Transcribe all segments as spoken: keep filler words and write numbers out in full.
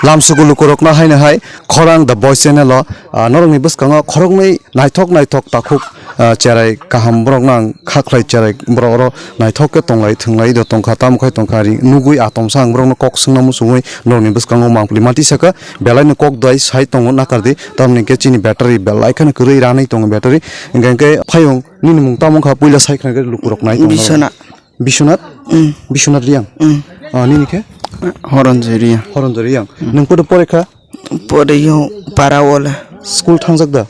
Lamsuku lukurokno haino hai khorang The Voice channel o, ah, norokni bwskango khoroknwi naithok naithok takhuk, ah, cherai kaham borokno ang kha khlai cherai borok oro naithok khe tonglai thwnglai do tongkha tamo khai tongkha ri nugwi atomsa ang borokno kok swngna muchungwi norokni bwskango mangpli mati saka belaino kok dai sai tongo nakardi tamni khe chini battery belai kheno kwrwi ranwi tongo battery hwnkhe phayung nini mung tamo wngkha puila sai khna khe lukurok nai tongo. Biswanath. Biswanath? Mm. Biswanath Riyang? Mm. Ah, nini khe? Horonjoy Riyang. Horonjoy Riyang. Mm. Nwng koto pore kha? Pore yo para wala. School thangjak da?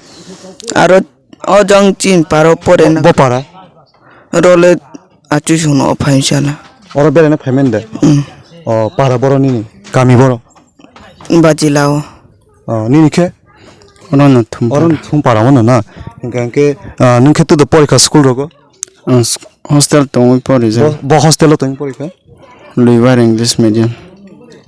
Aro o jang chin paro pore na. Bo para? Role achu suno o phaimsala. Oro beraina phaimen de? Mm. O para boro nini? Kami boro? Bajilao. O, nini khe? Oro no thum Oro para. Thum para wano na? Hingka hingke, ah, nwng khe tudo porikha school rogo? Ang s-, hostel tongwi pori jak. Bo, bo hostel o tongwi porikha? Luibar English medium.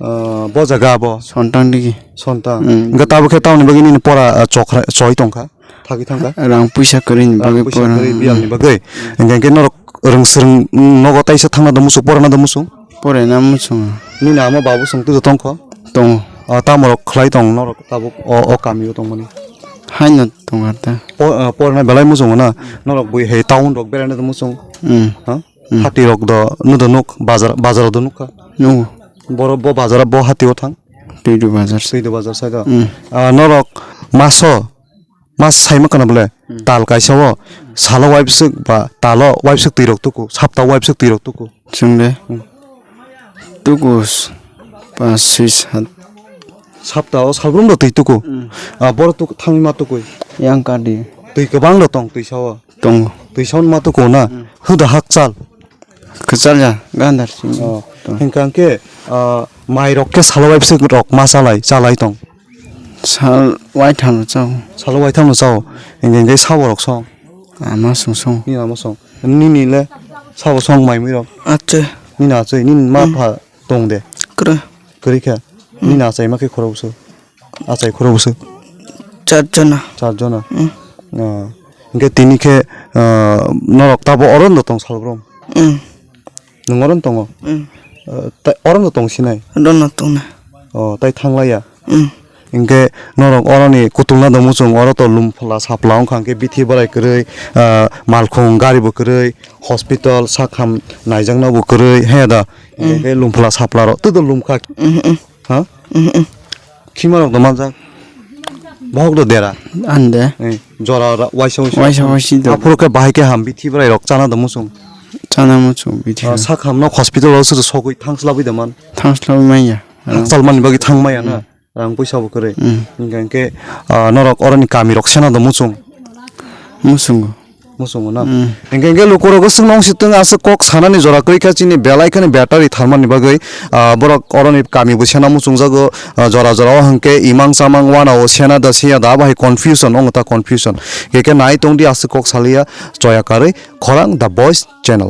Ah, bo jaga abo? Sontang digi. Sontang. Mm. Hingke tabo khe tamoni bagwi nini pora, ah, chokra, choi tongkha? Thagwi thangkha? Rang puisa kwrwini Rang bagwi puisa pora. Kwrwi biyalni bagwi. Hingke hingke norok rwng swrwng nogo taisa thangna do musuk, porana do musuk? Porena muchungo. Nini ama babu song tujo tongkho? Tongo. O tamorok khlai tong norok tabuk o, o kamio tongmani? Haino tongo ta. Po-, o, porna belai muchungo na? Norok bui hai town rok beraina do muchung? Mm. Ha? Mm. Hati rok do, nudo nuk, bazar, bazar do nukha? Nugo. Boro bo bazar bo hati o thang? Twidu bazar. Twidu bazar side o. Mm. Ah, norok maso Mas saima kana bole, Hmm. Tal kaisa o salo waibswk ba talo waibswk twi rok tuku, sapta waibswk twi rok tuku. Chwng de. Hmm. Tuku s-, pas, swi, sat. Sapta o salbrum do twi tuku. Hmm. Ah, boro tuku thangwi ma tukui. Yang kadi. Twi kwbang do tong twi sao. Tong. Twi sao ma tuku na. Hmm. Huda hakchal. Kwchal ya, gandar sing. Oh. Tong. Hingka hingke, ah, mai rok ke salo waibswk rok ma chalai, chalai tong. Sal waitham rok chao. Salo waitham rok chao. Hingke hingke sabo rok song. Ama song song. Nini ama song. Nini le sabo song mai mui rok. Ache. Nini ache, nini ma Hmm. pha tong de. Kre. Kre kha. Hmm. Nini achai ma khe khoro bwswk. Achai khoro bwswk. Char jona. Char jona. Hmm. Ah. Hingke tini khe, ah, norok tabo oro no tong salbrum. Hmm. Nwng oro no tongo? Mm. Eh, tai oro no tong sinai? Oro no tongnai. Oh, tai thanglaiya? Mm. Hingke norok oroni kutulna do muchung, oro to lumphla sapla wngkha, hingke bithi borai kwrwi, ah, malkhung gari bo kwrwi, hospital sakham naijakna bo kwrwi, he da? Mm. Hingke lumphla sapla rok, tei do lumkha. Mm, mm. Ha? Mhm. Khima rok do manjak. Bohok do dera. Ande. Eh, jora ra-, waisa waisa. Waisa waisi do. Aphuru khe bahai khe ham bithi bwrai rok chana do muchung. Chana muchung bithi. Ah, sak ham nok hospital o suru sogwi thangslabwi da man. Thangslabwi manya. Thangchal mani bagwi thang maya na. Mm. Rang puisa bo kwrwi. Mm. Hingke hingke, ah, norok oroni kami rok sena do muchung. Muchungo. Muchungo na. Mm. Hingke hingke lukurok swngno wng sitwng aswk kok sanani jora kwrwi kha chini belai khani battery tharmani bagwi, ah, borok oroni kami bo sena muchungjago, ah, jora jora o hingke imang chamang wana o sena da siya da abo hai confusion wngo ta confusion. Hingke nai tongdi aswk kok saliya choya karwi khorang The Voice channel.